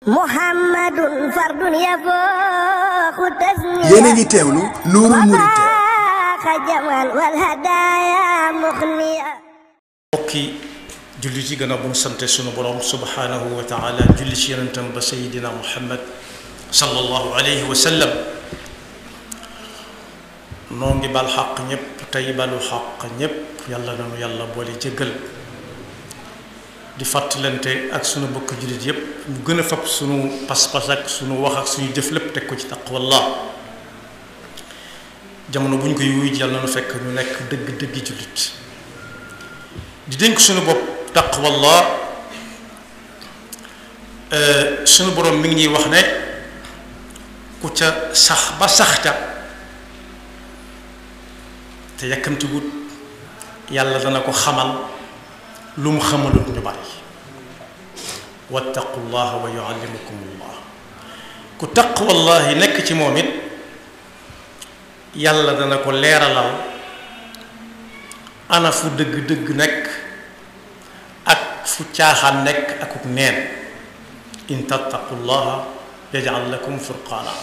Muhammadun fardun yafooxu tasniya. yéen a ngi teewlu Nourul Mouride. xajaman wal hadaaya muxniya. mbokki julli ci gën a bu sant sunu borom subhanahu wa taala julli ci yonentam ba sayidina Muhammad sallallahu alayhi wa sallam. noo ngi bal xaq ñëpp tey balu xaq ñëpp yàlla nanu yàlla boole jéggal di fàttalante ak sunu bokk jullit yëpp ñu gën a fab sunu pas-pas ak sunu wax ak suñu jëf lépp teg ko ci taqwallah. jamono bu ñu koy wuy yàlla na fekk ñu nekk dëgg-dëggi jullit di dénk sunu bopp taqwallah. sunu borom mi ngi ñuy wax ne ku ca sax ba sax ca te yàkkamtiwut yàlla dana ko xamal lu mu xamalut ñu bari. wattaqullaha wa yuallimukumullah. ku taqwallahi nekk ci moom it yàlla dana ko leeralal ana fu dëgg-dëgg nekk ak fu caaxaan nekk akuk neen. in tattaqullaha yaj'al lakum furqaana.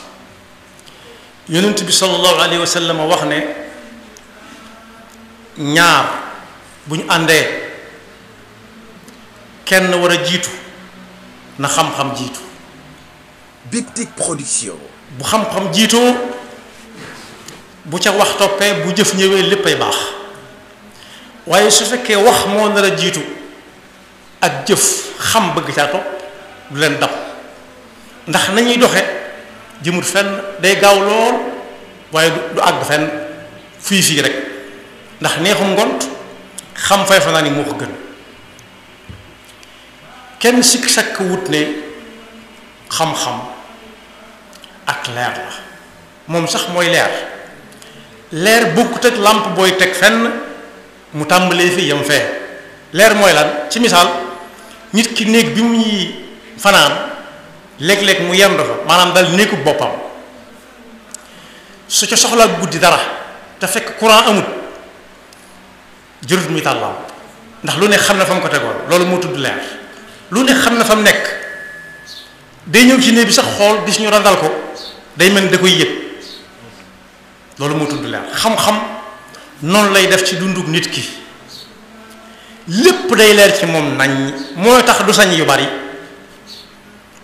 yonent bi sallallahu alayhi wa sallam wax ne ñaar bu ñu àndee kenn war a jiitu na xam-xam jiitu. Big Tic Production. bu xam-xam jiitoo bu ca wax toppee bu jëf ñëwee léppay baax waaye su fekkee wax moo nar a jiitu ak jëf xam bëgg caa topp du leen dab ndax nañuy doxe jëmut fenn day gaaw lool waaye du àgg fenn fii rek ndax neexum ngont xam fay fanaan yi moo ko gën. kenn sikk sakk wut ne xam-xam ak leer la moom sax mooy leer bokkut ak làmp booy teg fenn mu tàmbalee fi yam fee. leer mooy lan ci misaal nit ki néeg bi mu ñuy fanaan léeg-léeg mu yendu fa maanaam dal néegu boppam su ca soxlaa guddi dara te fekk courant amut jërut muy taal làmp ndax lu ne xam na fa mu ko tegoon loolu moo tudd leer. lu ne xam na fa mu nekk day ñëw ci néeg bi sax xool gis ñu randal ko day mel ni da koy yëg loolu moo tudd leer. xam-xam noonu lay def ci dundug nit ki lépp day leer ci moom nañ mooy tax du sañ yu bari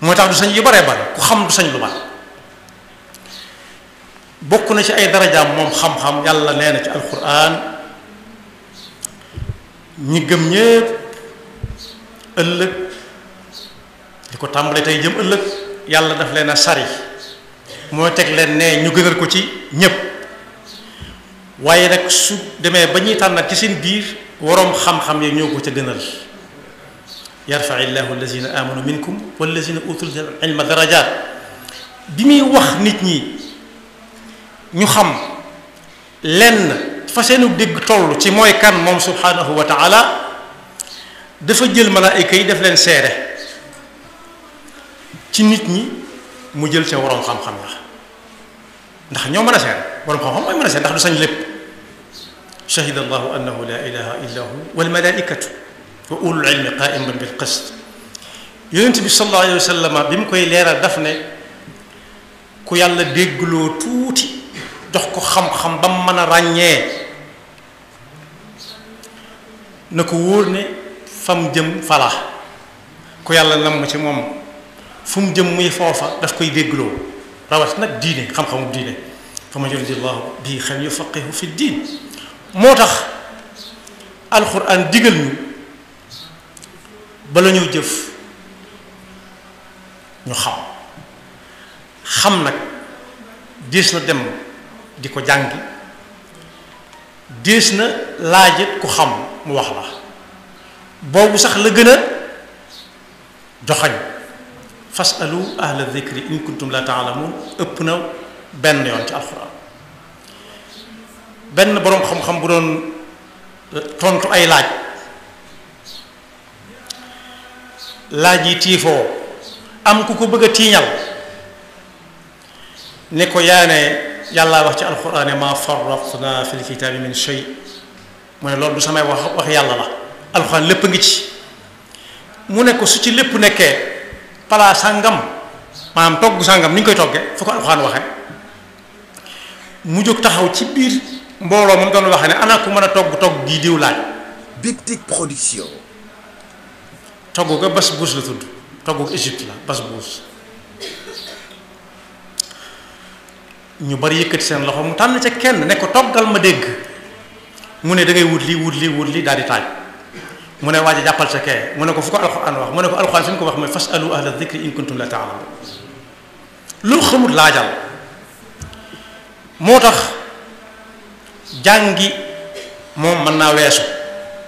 mooy tax du sañ yu baree bari ku xam du sañ lu bari. bokk na ci ay darajaam moom xam-xam yàlla nee na ci alquran ñi gëm ñépp ëllëg di ko tàmbale tey jëm ëllëg yàlla daf leen a sari mooy teg leen ne ñu gënal ko ci ñépp waaye nag su demee ba ñuy tànnat ci seen biir waroom xam-xam yi ñoo ko ca gënal. yarfa illahu allazina amanu minkum wallazina utul ilma darajat. bi muy wax nit ñi ñu xam lenn fa seenu dégg toll ci mooy kan moom subhanahu wa taala dafa jël malaayika yi def leen seere ci nit ñi mu jël ca waroom xam-xam la ndax ñoo mën a seere waroom xam-xam mooy mën a seere ndax du sañ lépp. shahida allahu annahu la ilaha illa hu wal malaikatu wa ulul ilmi qaiman bil qist. yonent bi sallallahu alayhi wa sallam bi mu koy leeral daf ne ku yàlla déggloo tuuti jox ko xam-xam ba mu mën a ràññee na ko wóor ne fam jëm fala ku yàlla namm ci moom fu mu jëm muy foofa daf koy déggloo rawat nag diine xam-xamu diine fa man yuridillahu bii xayran yufaqihu fi diin. moo tax alxuraan digal ñu bala ñoo jëf ñu xam nag dees na dem di ko jàngi dees na laajit ku xam mu wax la boobu sax la gën a joxañ fasalu ahla dhikri in kuntum la taalamun ëpp na benn yoon ci alxuraan. benn boroom xam-xam bu doon tontu ay laaj yi tiifoo am ku ko bëgg a tiiñal ne ko yaane yàlla wax ci alxuraan ma farratna fil kitaabi min shay mu ne loolu du samay wax yàlla la alxuraan lépp a ngi ci mu ne ko su ci lépp nekkee palaa sàngam maanaam togg sàngam ni ñu koy toggee fu ko alxuraan waxe mu jóg taxaw ci biir mbooloo moom doon waxe ne ana ku mën a togg gii diw laaj. Biptik Production. togg ga bas buus la tudd togg ga Égypte la bas buus ñu bari yëkkati seen loxo mu tànn ca kenn ne ko toggal ma dégg mu ne da ngay wut lii daal di taaj mu ne waaja jàppal ca kee mu ne ko fu ko alxuraan wax mu ne ko alxuraan fi mu ko wax mooy fasalu ahla dhikri in kuntum la ta'lamun lu xamul laajal. moo tax jàngi moom mën naa weesu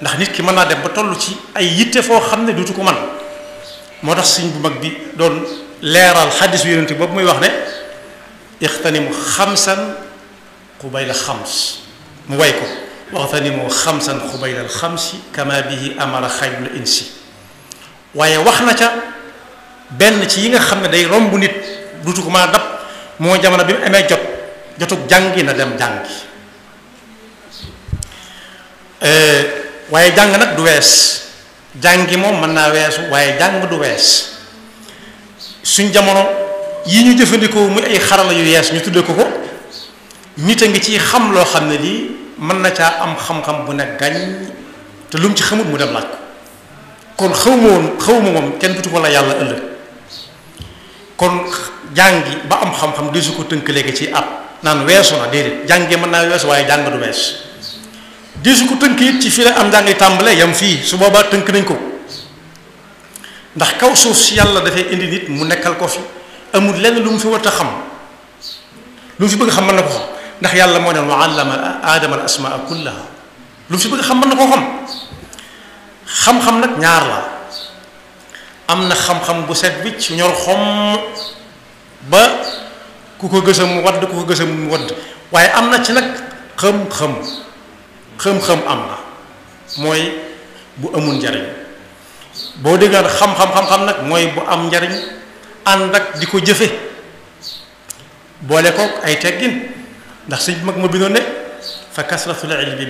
ndax nit ki mën naa dem ba toll ci ay yitte foo xam ne duutu ko man moo tax sëñ bu mag bi doon leeral xaddis yu yonent boobu muy wax ne ixtanimu xamsan xubayla xams mu way ko waxtanimu xamsan xubayla xamsi kama bihi amara xayrul insi waaye wax na ca benn ci yi nga xam ne day romb nit duutu ko mën a dab moo jamono bi mu amee jotug jàngi na dem jàngi waaye jàng nag du wees jàngi moom mën naa weesu waaye jàng du wees suñ jamono yi ñu jëfandikoo muy ay xarala yu yees ñu tuddee ko nit a ngi ci xam loo xam ne lii mën na caa am xam-xam bu ne gañ te lu mu ci xamut mu dem laaj ko kon xawma moom kenn dutu ko la yàlla ëllëg kon jàngi ba am xam-xam desu ko tënk léegi ci at naan weesu na déedéet jàngee mën naa weesu waaye jàng du wees desu ko tënk it ci fii la am jàngi tàmbale yam fii su boobaa tënk nañ ko ndax kaw suuf si yàlla dafay indi nit mu nekkal ko fi amul lenn lu mu fi war a xam lu mu fi bëgg xam mën na ko xam ndax yàlla moo ne wa allama aadama al asmaa kullaha lu mu fi bëgg xam mën na koo xam nag ñaar la am na xam-xam bu set wicc ñor xom ba ku ko gësam mu wadd ku ko gësam mu wadd waaye am na ci nag xam-xam am na mooy bu amul njariñ boo déggaan xam-xam nag mooy bu am njariñ ànd ak di ko jëfe boole ko ay teggin ndax sëñ mag ma bindoon ne fa kasratul ilmi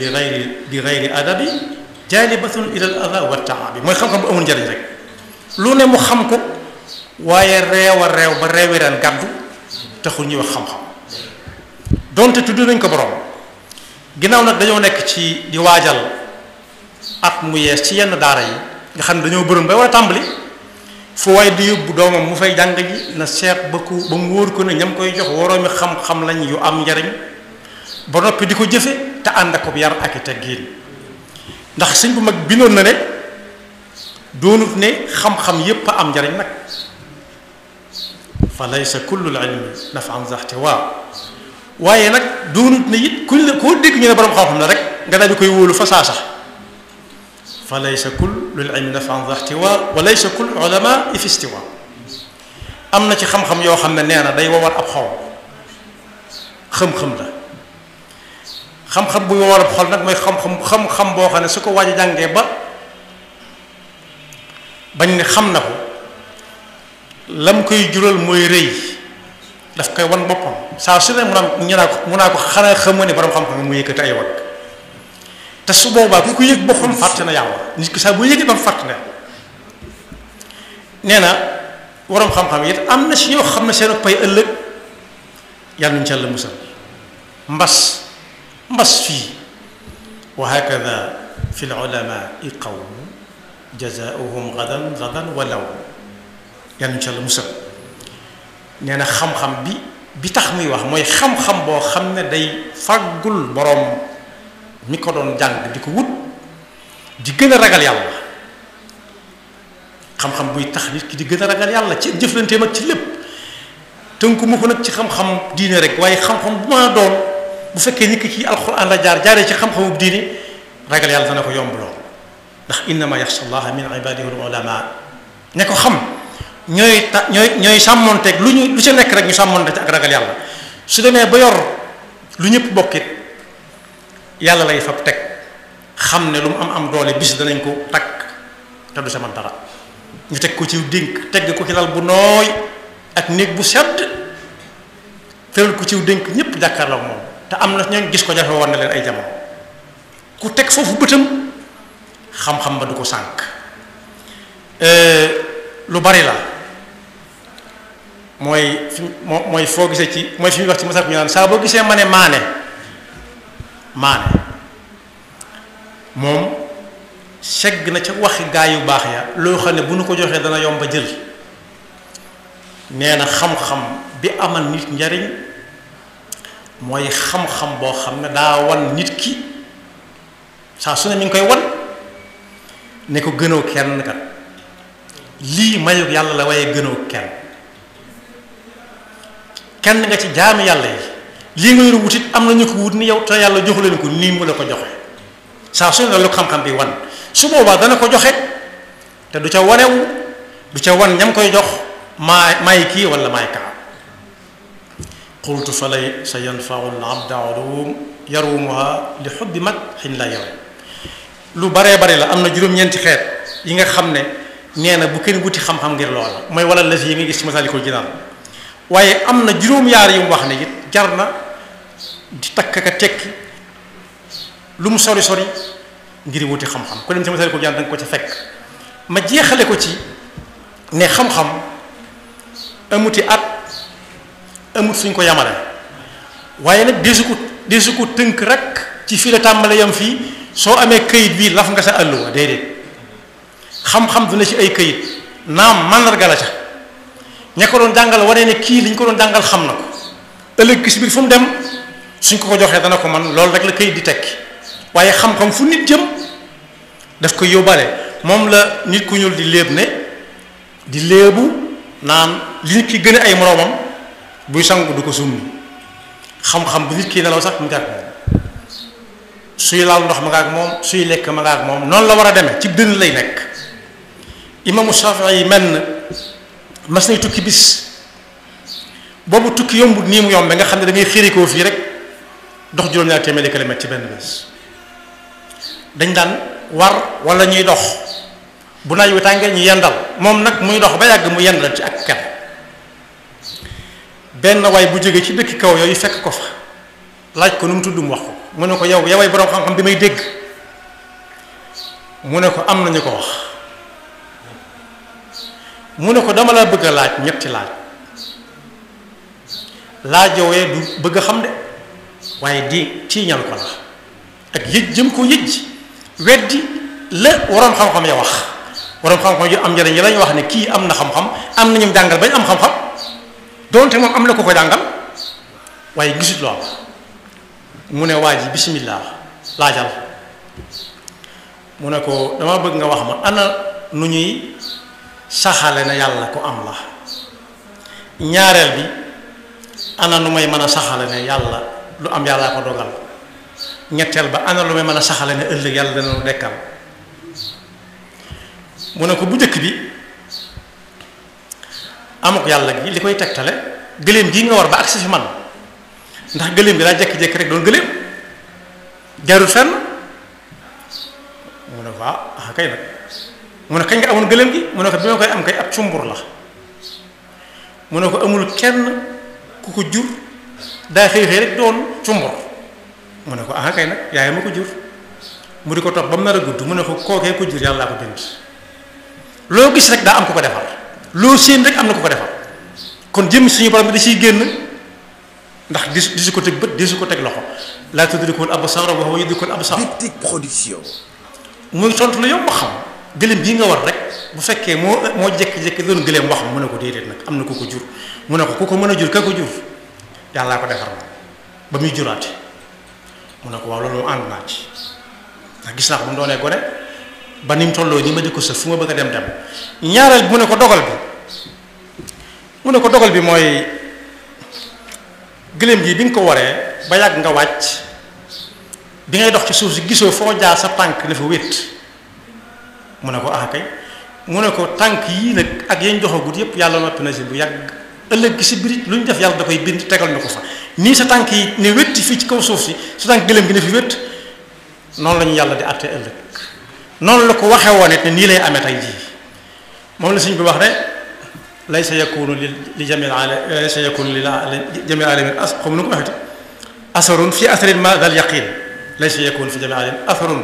bi gayri adabi jalibatun ila al adha wa taabi mooy xam-xam bu amul njariñ rek lu ne mu xam ko waaye réew ba réewi ren gàddu taxul ñuy wax xam-xam donte tudd nañ ko borom ginnaaw nag dañoo nekk ci di waajal at mu yees ci yenn daara yi nga xam ne dañoo bërëm ba war a tàmbali fu waaye di yóbbu doomam mu fay jàng ji na seet ba mu wóor ko ne ñam koy jox woroomi xam-xam lañ yu am njariñ ba noppi di ko jëfe te ànd ak yar ak i teggin ndax sëñ bu mag bindoon na ne doonut ne xam-xam yépp a am njariñ nag fa laysa kullu al ilmi naf'an zahtiwa waaye nag doonut ne it kuñ la koo dégg ñu ne borom xam-xam la rek nga daal di koy wóolu fa saa sax fa laysa kullu al ilmi naf'an zahtiwa wa laysa kullu ulama fi istiwa am na ci xam-xam yoo xam ne nee na day wowal ab xol xam-xam la xam-xam bu wowal ab xol nag mooy xam-xam boo xam ne su ko waaj a jàngee ba bañ ne xam na ko lam koy jural mooy rëy daf koy wan boppam saa su ne mu naa ko xanaa xamoo ne borom xam-xam mu yëkkati ay wagg te su boobaa ku ko yëg boppam fàtte na yàlla nit ki saa bu yëgee ba fàtte na nee na borom xam-xam it am na si ñoo xam ne seen pay ëllëg yàlla nañu ca la musal mbas fii wa hakada fi l ulamai qawm jazaauhum gadan walaw yàlla nañu ca la musal nee na xam-xam bi tax muy wax mooy xam-xam boo xam ne day fàggul boroom mi ko doon jàng di ko wut di gën a ragal yàlla xam-xam buy tax nit ki di gën a ragal yàlla ci jëflanteem ak ci lépp tënku mu ko nag ci xam-xam diine rek waaye xam-xam bu ma doon bu fekkee nit ki ci alxuraan la jaaree ci xam-xamu diine ragal yàlla dana ko yomb lool ndax innama yaxsha allaha min ibadihi al ulama ña ko xam ñooy sàmmonteeg lu ci nekk rek ñu sàmmonte ak ragal yàlla su demee ba yor lu ñëpp bokkit yàlla lay fab teg xam ne lu mu am doole bis danañ ko takk te du sama dara ñu teg ko ci dénk teg ko ci lal bu nooy ak néeg bu sedd tëral ko ci dénk ñëpp jàkkaarloo moom te am na ñooñ gis ko jafe woon na leen ay jamono ku teg foofu bëtam xam-xam ba du ko sànk lu bari la mooy foo gisee ci mooy fi muy wax ci masal ñu naan saa boo gisee ma ne maane moom segg na ca waxi gaa yu baax ya loo xam ne bu nu ko joxee dana yomba jël nee na xam-xam bi amal nit njariñ mooy xam-xam boo xam ne daa wan nit ki saa su ne mi ngi koy wan ne ko gënoo kenn kat lii mayug yàlla la waaye gënoo kenn nga ci jaami yàlla yi lii nga yor wutit am na ñu ko wut ni yow te yàlla joxu leen ko nii mu la ko joxe saa su ne loolu xam-xam bi wan su boobaa dana ko joxe te du ca wanewu du ca wan ñam koy jox maay kii wala maay kaa qultu fa lay sa yanfau al abda ulum yarumuha li xubbi mag xin la yaram lu baree bari la am na juróom-ñeenti xeet yi nga xam ne nee na bu kenn wuti xam-xam ngir loola mooy wala la si yi nga gis ci Masaalikul Jinaan waaye am na juróom-yaar yu mu wax ne it jar na di takk ka tekki lu mu sori sori ngir wuti xam-xam ku dem ci Masaalikul Jinaan da nga ko ci fekk ma jeexale ko ci ne xam-xam amuti at amut suñ ko yamale waaye nag desu ko tënk rek ci fii la tàmbale yam fii soo amee këyit bii laf nga sa àlluwa déedéet xam-xam dina ci ay këyit naam màndarga la ca ña ko doon jàngal wane ne kii liñ ko doon jàngal xam na ko ëllëg si biir fu mu dem suñ ko joxee dana ko man loolu rek la këyit di tekki waaye xam-xam fu nit jëm daf koy yóbbale moom la nit ku ñuul di léeb ne di léebu naan li nit ki gën a ay moroomam buy sangu du ko summi xam-xam bu nit ki nelaw sax mu ngi ak moom suy laal ndox ma nga ak moom suy lekk ma nga ak moom noonu la war a demee ci dënn lay nekk imaamu Shafii yi mel na mas nay tukki bis boobu tukki yombut nii mu yombe nga xam ne da ngay xirikoo fii rek dox juróom-ñaari téeméeri kilomètre ci benn bés dañ daan war wala ñuy dox bu naaj wi tàngee ñu yendal moom nag muy dox ba yàgg mu yendal ci ak ker benn waay bu jógee ci dëkk kaw yooyu fekk ko fa laaj ko nu mu tudd mu wax ko mu ne ko yow yaway boroom xam-xam bi may dégg mu ne ko am nañu ko wax mu ne ko dama la bëgg a laaj ñetti laajowee du bëgg a xam de waaye di ciiñal ko la ak yëj jëm ko yëj weddi la waroom xam-xam ya wax waroom xam-xam yu am njëriñ yi lañu wax ne kii am na xam-xam am na ñu jàngal bañ am xam-xam doonte moom am na ko jàngal waaye gisut lool mu ne waa ji bismillah laajal mu ne ko dama bëgg nga wax ma ana nu ñuy saxale na yàlla ko am la ñaareel bi ana nu may mën a saxale ne yàlla lu am yàllaa ko dogal ñetteel ba ana lu may mën a saxale ne ëllëg yàlla dana lu dekkal mu ne ko bu njëkk bi amuk yàlla gi li koy tegtale gëléem gii nga war ba agsi fi man ndax gëléem gi daa jékki-jékki rek doon gëléem jarul fenn mu ne ko ah kay nag mu ne kañ nga amoon gëléem gi mu ne ko bi ma koy am kay ab cumbur la mu ne ko amul kenn ku ko jur daa xëy xëy rek doon cumbur mu ne ko ah kay nag yaay ma ko jur mu di ko topp ba mu nar a gudd mu ne ko kookee ko jur yàllaa ko bind loo gis rek daa am ku ko defar loo séen rek am na ku ko defar kon jëm suñu borom bi da ciy génn ndax di su ko teg bët di su ko teg loxo laa tudrikul absar wa huwa yudrikul absar. Biptik Production. muy tontu la yow ma xam gëléem bii nga war rek bu fekkee moo jékki-jékki doon gëléem wax mu ne ko déedéet nag am na ku ko jur mu ne ko ku ko mën a jur ka ko jur yàllaa ko defar ba muy juraate mu ne ko waaw loolu moom ànd naa ci ndax gis naa ko bu mu doonee gone ba ni mu tolloo nii ma di ko sëf fu ma bëgg a dem ñaareel bi mu ne ko dogal bi mooy gëléem gi bi nga ko waree ba yàgg nga wàcc bi ngay dox ci suuf si gisoo foo jaar sa tànk dafa wét mu ne ko ah kay mu ne ko tànk yii nag ak yañ joxagut yépp yàlla noppi na si bu yàgg ëllëg gi si birit lu ñu def yàlla da koy bind tegal na ko fa nii sa tànk yi ne wétti fii ci kaw suuf si sa tànk gëléem gi ne fi wét noonu la ñu yàlla di àtte ëllëg noonu la ko waxee woon it ne nii lay amee tey jii moom la suñ bi wax ne laysa yakunu li jamil alamin laysa yakunu li jamil alamin xam nu ko waxati asarun fi asarin ma dal yaqin laysa yakunu fi jamil alamin asarun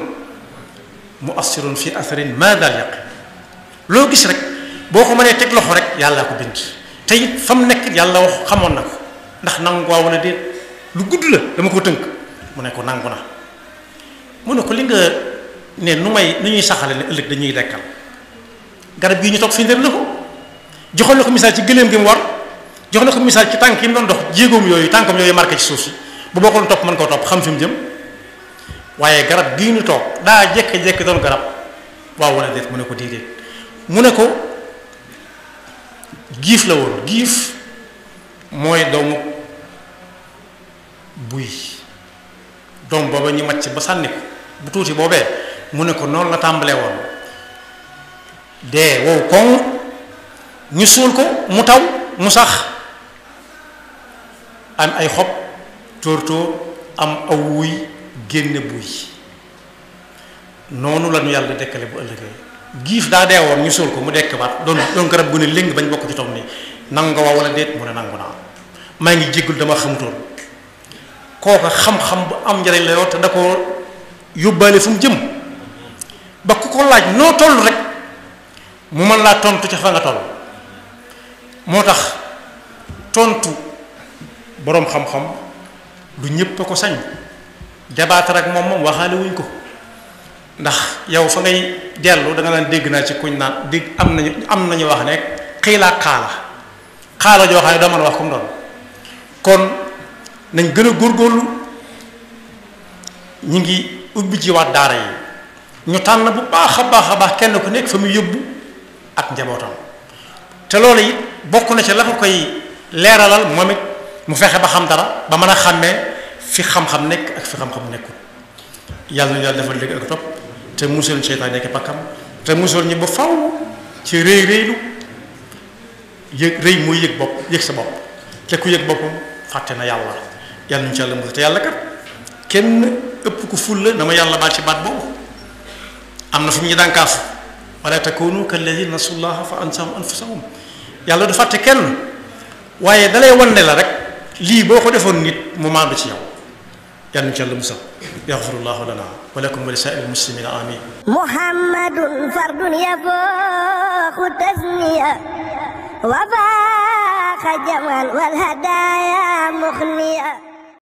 muassirun fi asarin ma dal yaqin loo gis rek boo ko mënee teg loxo rek yàllaa ko bind te it fa mu nekk yàlla wax xamoon na ko ndax nangu waa wala déet lu gudd la dama ko tënk mu ne ko nangu na mu ne ko li nga ne nu ñuy saxale ne ëllëg dañuy dekkal garab gii ñu toog firndeel na ko joxoon na ko misaal ci gëléem gi mu war jox na ko misaal ci tànk yi mu doon dox jéegoom yooyu tànkam yooyu marqué ci suuf si bu boo ko doon topp mën koo topp xam fi mu jëm waaye garab gii ñu toog daa jékki-jékki doon garab waaw wala déet mu ne ko déedéet mu ne ko giif la woon giif mooy doomu buy doom booba ñu màcc ba sànni ko bu tuuti boobee mu ne ko noonu la tàmbalee woon dee wow koŋ ñu suul ko mu taw mu sax am ay xob tóor-tóor am aw wuy génne buy noonu la ñu yàlla dekkale bu ëllëgee giif daa dee woon ñu suul ko mu dekk baat doon garab gu ne léng bañ bokk ci toog nii nangu nga waa wala déet mu ne nangu naa maa ngi jéggul dama xamutoon kooka xam-xam bu am njariñ la yoo te da ko yóbbaale fu mu jëm ba ku ko laaj noo toll rek mu mën laa tontu ca fa nga toll moo tax tontu boroom xam-xam du ñépp a ko sañ débattre ak moom waxaale wuñ ko ndax yow fa ngay dellu da nga naan dégg naa ci kuñ naan dégg am nañu wax ne xiilaa xaala joo xam ne doo mën a wax comme doon kon nañ gën a góorgóorlu ñu ngi ubbi ci waat daara yi ñu tànn bu baax a baax kenn ku nekk fa muy yóbbu ak njabootam te loolu it bokk na ci la ko koy leeralal moom it mu fexe ba xam dara ba mën a xàmmee fi xam-xam nekk ak fi xam-xam nekkul yàlla na yàlla defal léegi ak topp te musal seytaan nekk pakkam te musal ñi ba faw ci réylu yëg rëy mooy yëg bopp yëg sa bopp te ku yëg boppam fàtte na yàlla yàlla nañu ci yàlla musal te yàlla kat kenn ëpp ku fulla na ma yàlla baal ci baat boobu am na fu ñu dànkaafu wala takunu kalladina nasullaha fa ansahum anfusahum yàlla du fàtte kenn waaye dalay wande la rek lii boo ko defoon nit mu maandu ci yow yàlla nañu ci yàlla musal yaxfirullahu lana wa lakum wa li saa'iril muslimina amin muhammadun fardun yafuuqu tasniya wa faaqa jamal wal hadaaya muxniya